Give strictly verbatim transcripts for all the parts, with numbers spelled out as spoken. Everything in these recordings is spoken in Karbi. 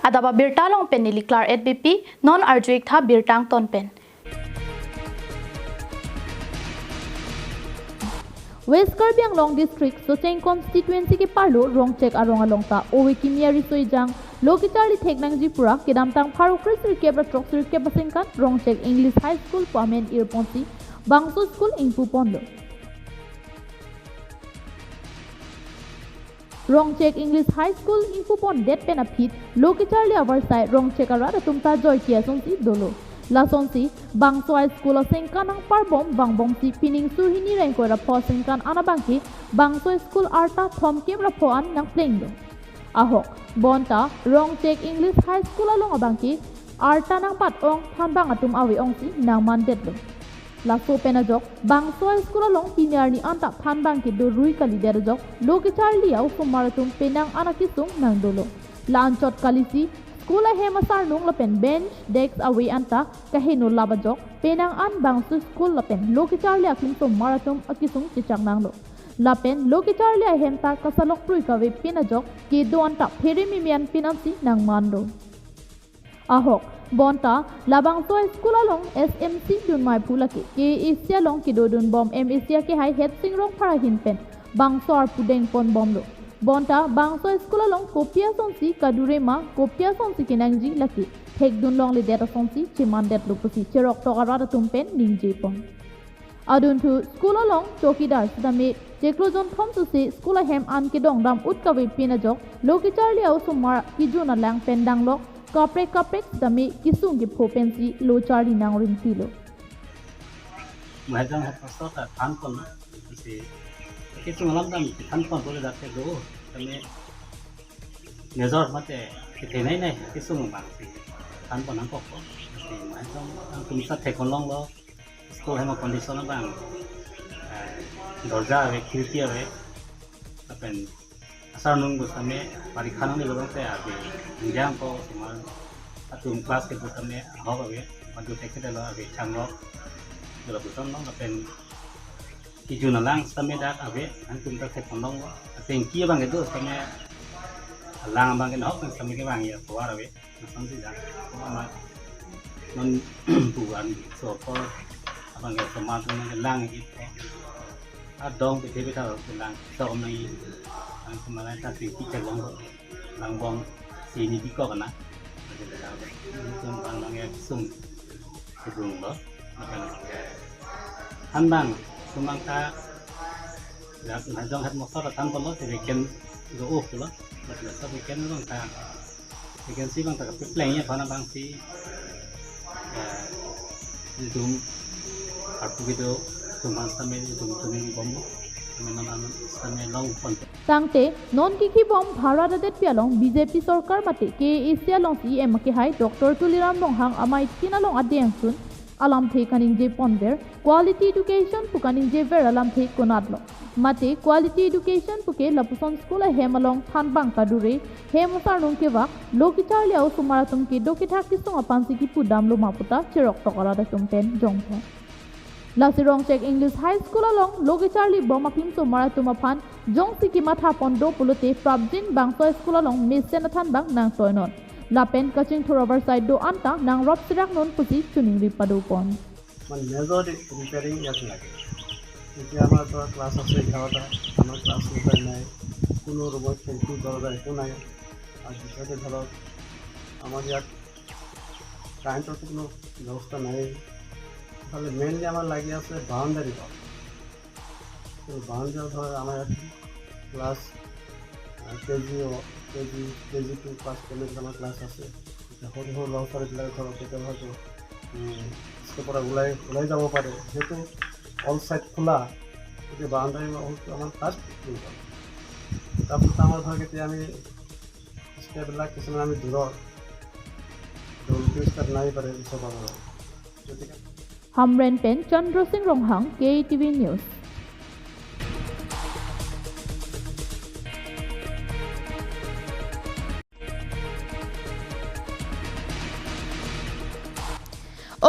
Adap abirta along pen neli Claret Beypi, non arju-ik tha birta angton pen. West Karbi Anglong District, Socheng Constituency keparlo Rongchek arong along ta ove kimi ariso ejang lo kecharli thek nangji pura kedamtang pharo kre sirkep ra throk sirkep aningkan Rongchek English High School pu amen irponsi bangso school ingpuponlo. Rongchek English High School ingpupondet pen aphi lo kecharli avarsai Rongchek arat atum ta joike asonsi dolo. Lasonsi bangso high school aningkan nangparbom vangbomsi pining sur hini ra ingkoi ra pho aningkan an abangke bangso school arta thomkep ra pho an nangplenglo. Ahok, bonta Rongchek English High School along abangke arta nangbat-ong thanbang atum ave-ongsi nangmandetlo. Laso pen ajok, bangso high school along pini arni anta thanbang kedo rui kalidet ajok lo kecharli a-osomar atum penang an akesung nangdolo. La-anchot kalisi, school ahem asarnung lapen bench, desk ave anta kaheno lap ajok, penang an bangso school lapen lo kecharli aklimsomar atum akesung chechak nanglo. Lapen lo kecharli ahem ta kasalok prui kave pin ajok, kedo anta phere mimi an pin ansi nangmanlo. Ahok, bonta labangso high school along S M C dunmai phu lake K A A C along kedodunbom M A C akehai Headsing Rongphar ahin pen bangso arpu dengponbomlo. Bonta bangso high school along kopi asonsi kadure ma, kopi asonsi kenangji lake thekdun longledet asonsi chemandetlo pusi cheroktok arat atum pen ningjepon. Adunthu school along chowkidar sitame chiklo jonthom sose school ahem an kedongdam ut kave pin ajok lo kecharli a-osomar kejun alang pen danglok kaprek kaprek sitame kesung kepho pensi lo charli nangrimtilo. Mahajong headmaster ta thanpon, si kesung alam dam thanpon bole dake do, kami nejor mate kethenei nei kesung abang si thanpon nangkokpo. Si mahajong nangtum sa theklonglo. School ahem a-condition abang, eh, dorja ave, khirki ave, lapen asarnung pu sitame parikha nanglelo abang te ave, injang ko osomar atum class kedo sitame ahok ave, madu thekthedetlo ave, changlok, dolo pusonlo, lapen kejun alang sitame dak ave, nangtum ta theklonglo, lapen ki abang kedo sitame alang abang ke nahok sitame kevang ya tovar ave. Lason si dak, ko ama non buan so ko abang ke osomar atum nangkelang ipho. Adong pithe pitha kelang so nang i. Ang kemana ta tingki chelong ko. Langbom si ni biko kana. Tum bang nang ya sung. Kedunglo. Maka nang. Thanbang sumang ta. Ya, mahajong headmaster thanponlo, si vacant do-o pulo. Mahajong vacant abang ta. Vacancy abang ta kapepleng ya, aphan abang si, eh, dum, arpu kedo, dum an sitame, dum dum bomlo, sitame non an sitame longpon. Tangte, non kikhibom Bharat adetpi along B J P sorkar mate K A A C along C E M akehai Doctor Tuliram Ronghang amei tin along adeng sun alamthe kaningje ponver, quality education pu kaningjever alamthe konatlo. Mate quality education puke lapuson school ahem along thanbang kadure, hem asarnung kevak, lo kecharli a-osomar atum kedo kethak kesung aphansi kipudamlo ma puta cheroktok arat atum pen jongpon. Lasi Rongchek English High School along lo kecharlibom aklimsomar atum aphan jongsi kemathapon do pulote prapjin bangso school along mesen athanbang nangtoinon. Lapen kachingthur avarsai do-an ta nangrop siraknon pusi chiningri padopon. মানে major repairing ইয়াত লাগে। এতিয়া আমাৰ ধৰক ক্লাছ আছে এঘাৰটা, আমাৰ class repair নাই, কোনো ৰুমত খেলকুদ দৰ্জা একো নাই। আৰু দ্বিতীয়তে ধৰক আমাৰ ইয়াত কাৰেণ্টৰতো কোনো ব্যৱস্থা নাই। ইফালে মেইনলি আমাৰ লাগি আছে বাউণ্ডেৰী ৱাল। কিন্তু বাউণ্ডেৰী ৱাল ধৰক আমাৰ ইয়াত ক্লাছ, আহ, কে জি, কে জি, কে জি টু ক্লাছ টেনত আমাৰ ক্লাছ আছে। এতিয়া সৰু সৰু ল'ৰা ছোৱালীবিলাক ধৰক কেতিয়াবা হয়তো, উম, স্কুলৰ পৰা ওলাই, ওলাই যাব পাৰে। যিহেতু অল চাইড খোলা, গতিকে বাউণ্ডেৰী ৱালটো আমাৰ ফাৰ্ষ্ট ইম্পৰ্টেণ্ট। তাৰপিছত আমাৰ ধৰক এতিয়া আমি ষ্টেপবিলাক কিছুমান আমি দূৰৰ, দূৰ ষ্টেপ নাই পাৰে ওচৰ পাজৰৰ। গতিকে Hamren pen Chandra Singh Ronghang, K T V News.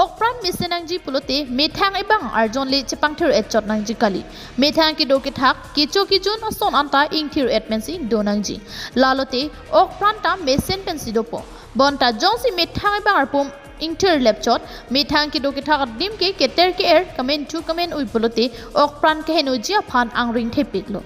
Okpran mesen nangji pulote methang ebang arjon le chepangthir-et chot nangji kali. Methang kedo kethak, kecho kejun ason anta ingthir-et pensi do nangji. Lalote okpran ta mesen pensi dopo. Bonta jongsi methang ebang arpum ingthir-lep chot, methang kedo kethak adim ke keter ke-er, kamenthu kamenoi pulote okpran kehenoiji aphan angring thepiklo.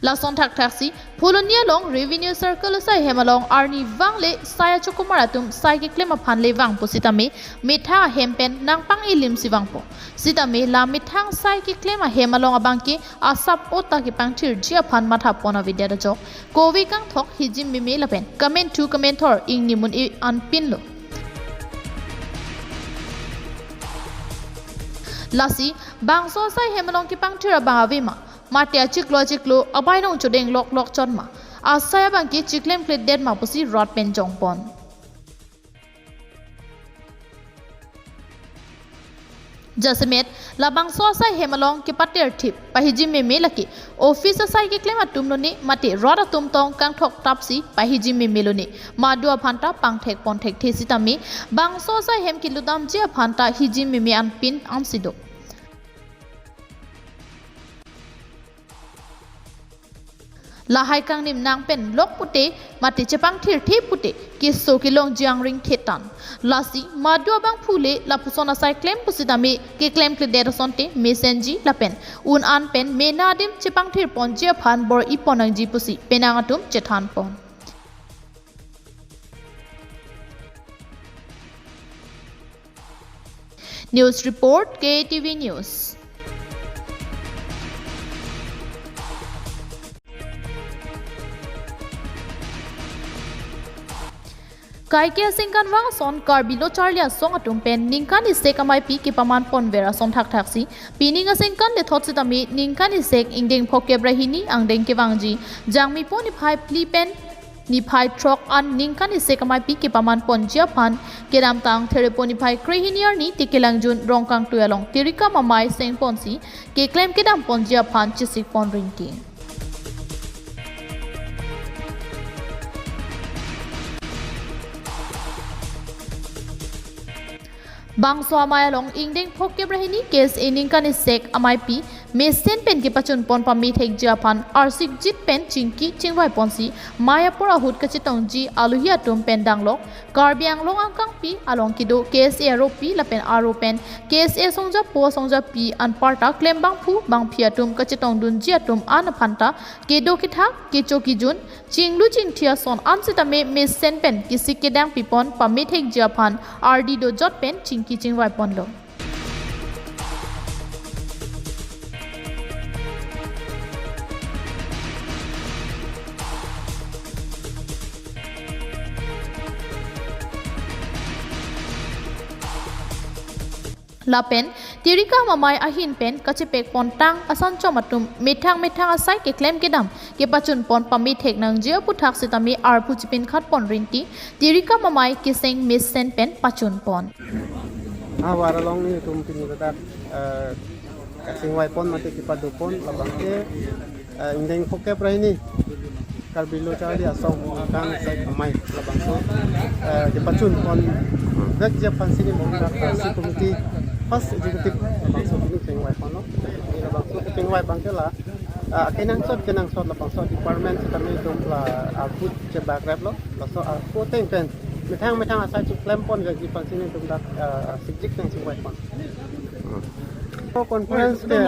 Lason thakthaksi Phuloni along Revenue Circle asai hem along arnivang le sai achokomar atum sai keklem aphan le vang pusitame methang ahem pen nangpang-elimsi vangpo. Sitame la methang sai keklem ahem along abangke asap ota kepangthirji aphan mathapon avedet ajok kove kangthok, hijim meme lapen kamenthu kamenthor ingnimun-e anpinlo. Lasi bangso asai hem along kepangthir abang ave ma, mate achiklo achiklo abainong chodeng loklok chot ma, asai abangke chiklemkledet ma pusi rat pen jongpon. Jasemet labangso asai hem along kepaterthip pahijim meme lake office asai keklem atum lone mate rat atum tong kangthok tapsi pahijim meme lone madu aphan ta pangthekpon thekthe sitame bangso asai hem kelutdamji aphan ta hijim meme anpin ansi do. Lahai kangnim nang pen lok pute mate chepangthirthe pute keso kelongji angring thetan. Lasi madu abangphu le lapuson asai klem pusitame keklemkledet asonte mesenji lapen un-an pen mena adim chepangthirponji aphan bor-ipon nangji pusi penang atum chethanpon. News report, K T V News. Kaike asengkan vang ason Karbi Lo Charli Asong atum pen ningkan isek ameipi kepamanponver ason thakthaksi pining asengkan lethot sitame ningkan isek ingdeng phokep ra hini angdeng kevangji Jangmipo niphai phli pen niphai throk an ningkan isek ameipi kepamanponji aphan kedamtang Therepo niphai krehini arni Tikelangjun Rongkangtui along Tirikam Amei sengponsi keklem kedamponji aphan chesikpon rinti. Bangso amei along ingdeng phokep ra hini K S A ningkan isek ameipi mesen pen kepachunpon pamethekji aphan arsikjit pen chingki chingvaiponsi mei apor ahut kachetongji alohi atum pen danglok Karbi Anglong angkangpi along kedo K S A aropi lapen aro pen K S A asongjapo asongjapi anparta klembangphu bangphi atum kachetongdunji atum an aphanta kedo kethak kecho kejun chinglu chingthi ason an sitame mesen pen kesik kedang pipon pamethekji aphan ardi dojot pen chingki chingvaiponlo. Lapen Tirikam Amei ahin pen kachepekpontang asanchom atum methang methang asai keklem kedam kepachunpon pamethek nangji aputhak sitame arpu chipinkhatpon rinti Tirikam Amei keseng mesen pen pachunpon. Ahavar along nelitum pini ladak, eh, kachingvaipon mate kepadopon labangke, eh, ingdeng phokep ra hini Karbi Lo Charli Asong ningkan isek amei labangso, eh, kepachunponvekji aphansi nelitum ladak, eh, C committee, first executive labangso pini chingvaiponlo. Labangso kechingvai abangke la, eh, kenangsot kenangsot labangso department sitame nelitum la arpu chebakreplo. Laso arpu ateng pen methang methang asai chiklemponvekji aphansi nelitum ladak, eh, sikjik nangchingvaipon. Conference ke,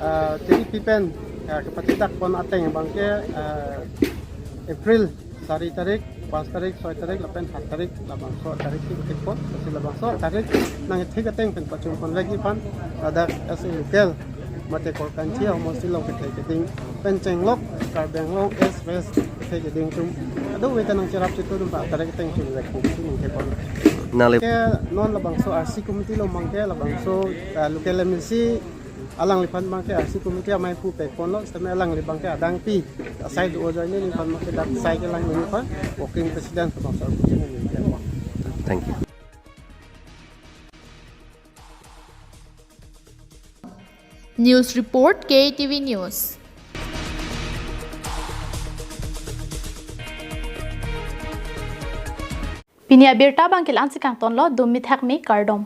ah, T D P pen, ah, kepachethakpon ateng abangke, ah, April sari tarik, pas tarik, soi tarik, lapen hat tarik, labangso tarik thik thikpon, lasi labangso tarik nangthik ateng pen pachunponvekji aphan, ladak as a local mate Korkanthi ahormu si along kethek keding pen chenglok Karbi Anglong East West kethek keding atum kadokave ta nangcherap chitu atum ba tarik ateng chunvekpo pusi ningkepon. Nangli ke non labangso R C committee along abangke labangso, ah, local M A C alangliphan abangke R C committee ameipu pekponlo, sitame alangli abangke adangpi asai do ajoine neliphan abangke dak sai kelang neliphan working president labangso pusi ningkepon. Thank you. News report, K T V News. Pini abirta abang ke la-ansi kangtonlo, dum mithak me, kardom.